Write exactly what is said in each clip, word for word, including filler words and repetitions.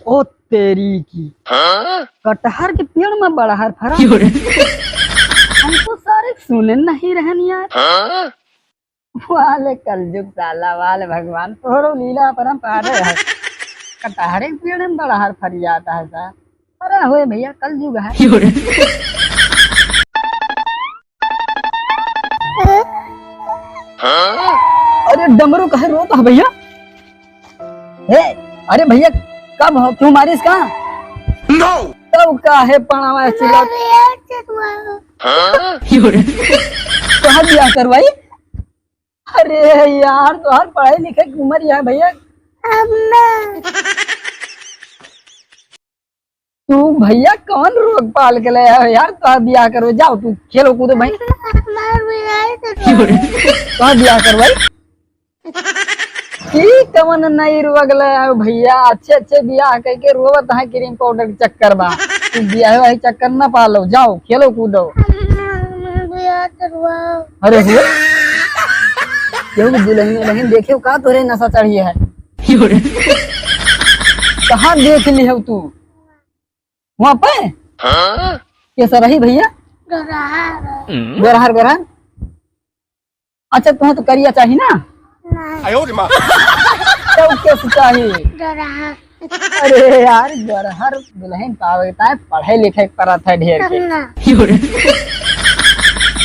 ओ तेरी की। हाँ? कटहर के पेड़ में बड़हर फरा। हम तो सारे सुने नहीं रहन यार। हाँ? वाले कलजुग साला, वाले भगवान, तोहरो लीला अपरंपार है। कटहरे के पेड़ में बड़हर फरियात है सा। अरे होए भइया, कलजुग है। अरे डमरू काहे रोत है भइया? हे, अरे भइया, कब हो, क्यों मारिस का? No! तब काहे पड़ावा है चिल्ला? तोहार बियाह करवाई? अरे यार, तोहार पढ़ाई लिखे की उम्र है भइया। तू भइया कौन रोग पाल के ले आयो यार, तोहार बियाह करो, जाओ तू खेलो कूदो भाई। तोहार बियाह करवाई? ई कवन नई रोग ले आयो भइया, अच्छे अच्छे बियाह कइके रोवत है cream powder के चक्कर बा। तू बियाह वाही चक्कर न पालो, जाओ खेलो कूदो। अरे हो, केहू के दुलहिन उलहिन देखे का तोरे नसा चढ़ी है? कहाँ देख ली हो तू? वहाँ पे? हाँ? कैसा रही भइया? गोरहर। गोरहर, गोरहर। अच्छा, तुम्हें तो करिया चाही ना? नहीं। तब कैसे चाही? गोरहर। अरे यार, गोरहर दुलहिन पावे ताय पढ़े लिखे के परत है ढेर के। तब ना।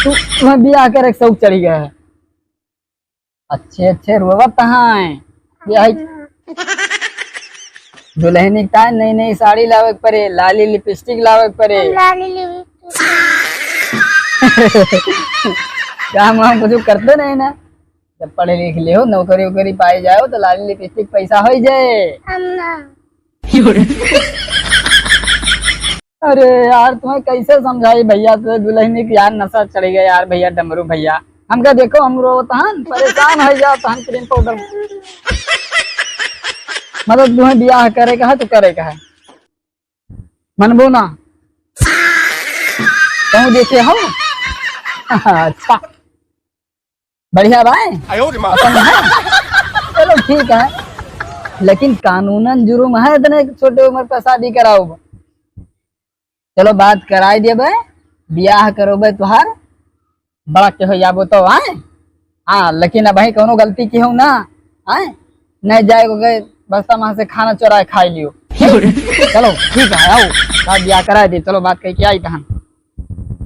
तू, तुम्हें बियाह करे के शौक चढ़ी गया है। अच्छे अच्छे रोवत हैं। बियाह दुलहिन के ताय नई नई साड़ी लावे के परे, लाली लिपस्टिक लावे के परे। लाली लिपस्टिक। काम वाम कुछ करते नहीं ना। जब पढ़े लिख ले हो, नौकरी वोकरी पाई जाओ तो लाली लिपस्टिक पैसा हो जाए। हम ना। अरे यार, तुम्हें कैसे समझाई भइया, तो दुलहिन के यार नसा चढ़ गया यार भइया, डमरू भइया। हमका देखो, हम रोवत हन, परेशान हो जात हन cream powder। मतलब तुम्हें बियाह करे का है तो करे का है, मनबो ना। कहूँ देखे हो? अच्छा, बढ़िया बाय। आयो रे माँ। पसंद है? चलो ठीक है, लेकिन कानूनन जुर्म है इतने छोटे उम्र पर शादी कराओ। चलो बात कराई देबे, बियाह करोबे तोहार, बड़ा के हो जाबो तो आए। हाँ, लेकिन अबही कौनो गलती की हो ना, आए नहीं जाए को गए बस्ता वहां से खाना चोराए खाई लियो। चलो ठीक है, आओ, बात बियाह कराई दे, चलो बात करके आई तहन।